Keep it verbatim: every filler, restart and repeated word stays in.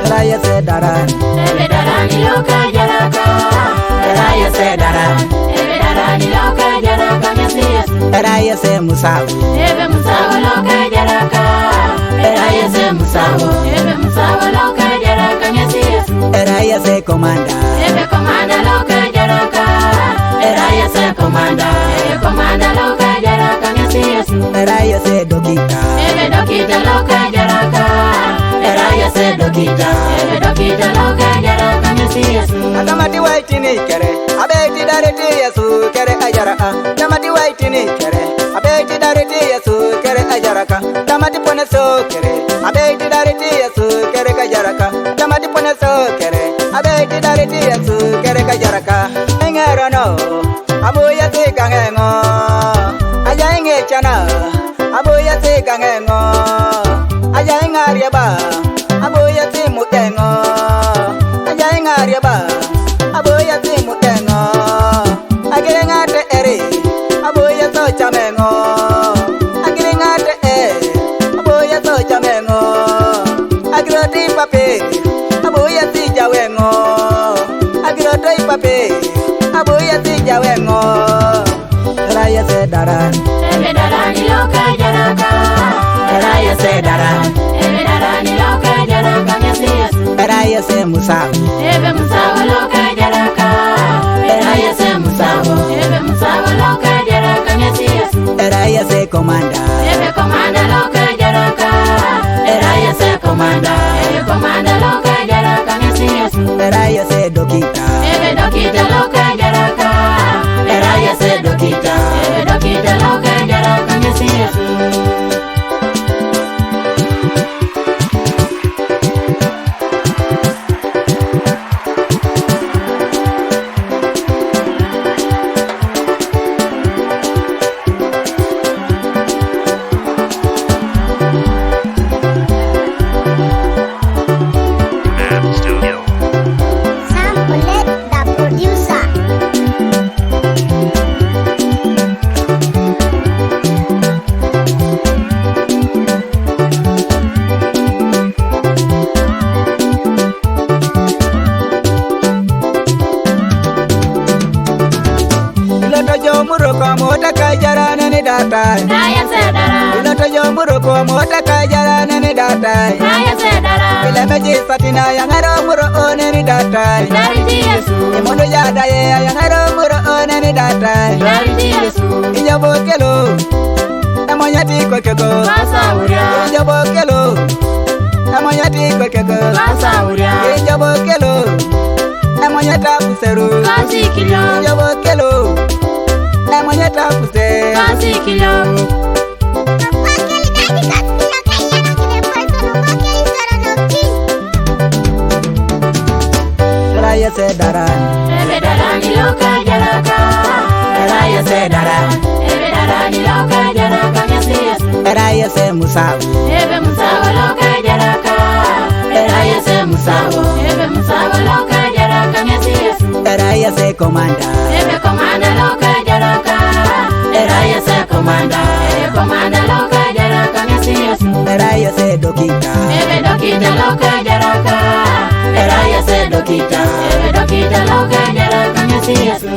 Era yese daran. Ebe daran iloka jaraka. Era yese daran. Ebe daran iloka jaraka nyasi Yesu. Era yese musawo. Ebe musawo loka jaraka. Era yese musawo. Ebe musawo loka jaraka nyasi Yesu. Era yese komanda. Ebe komanda loka jaraka. Era yese komanda. Ebe komanda loka jaraka nyasi Yesu. Era yese dokita. Ebe dokita loka jaraka. Era yese dokita. Ebe dokita loka jaraka nyasi Yesu. Atamati waitini kere. Abeti dariti Yesu kere ajara. Atamati waitini kere. Abeti dariti Yesu kere ajaraka. Atamati pone so kere. Abeti dariti Yesu kere kajaraka. Atamati pone so kere. Abeti dariti Yesu kere kajaraka. Engero no. Abu yasi kangengo. Aja inge chana. Abu yasi kangengo. Aja ingariaba. Abu yasi mutengo. Aja ingariaba. Abu yasi mutengo. Agirengate eri. Abu yaso chamengo. Agirengate e. Abu yaso chamengo. Agiroti papi. Abu yasi jawengo. Agiroti papi. Abu yasi jawengo. Era yese daran. Ebe daran iloka jaraka. Era yese daran. Ebe daran iloka jaraka nyasi Yesu. Era yese musawo. Ebe musawo loka jaraka. Era yese musawo. Ebe musawo loka jaraka nyasi Yesu. Era yese komanda. Ebe komanda loka jaraka. Era yese komanda. Ebe komanda loka jaraka nyasi Yesu. Era yese dokita. Ebe dokita loka jaraka. Era yese dokita. Ebe dokita loka jaraka nyasi Yesu. Sam Bullet, the producer. Iloto jo muro ko mota ka jara nani datai. Era yese daran. Iloto jo muro ko mota ka jara nani datai. Era yese daran. Ile meji satina yangaro muro o nani datai. Dariti Yesu. Imondo ya daye yangaro muro o nani datai. Dariti Yesu. Ijabo kelo. Emonya ti kokeko. Kasa uria. Ijabo kelo. Emonya ti kokeko. Kasa uria. Ijabo kelo. Emonya ta kuseru. Kasi kilo. Ijabo kelo. Emonya ta kuse. Kasi kilo. Era yese daran. Ebe daran iloka jaraka. Era yese daran. Ebe daran iloka jaraka nyasi Yesu. Era yese musawo. Ebe musawo loka jaraka. Era yese musawo. Ebe musawo loka jaraka nyasi Yesu. Era yese komanda. Ebe komanda loka jaraka. Era yese komanda. Ebe komanda loka jaraka nyasi Yesu. Era yese dokita. Ebe dokita loka jaraka. Era yese dokita. Ebe dokita loka jaraka nyasi Yesu.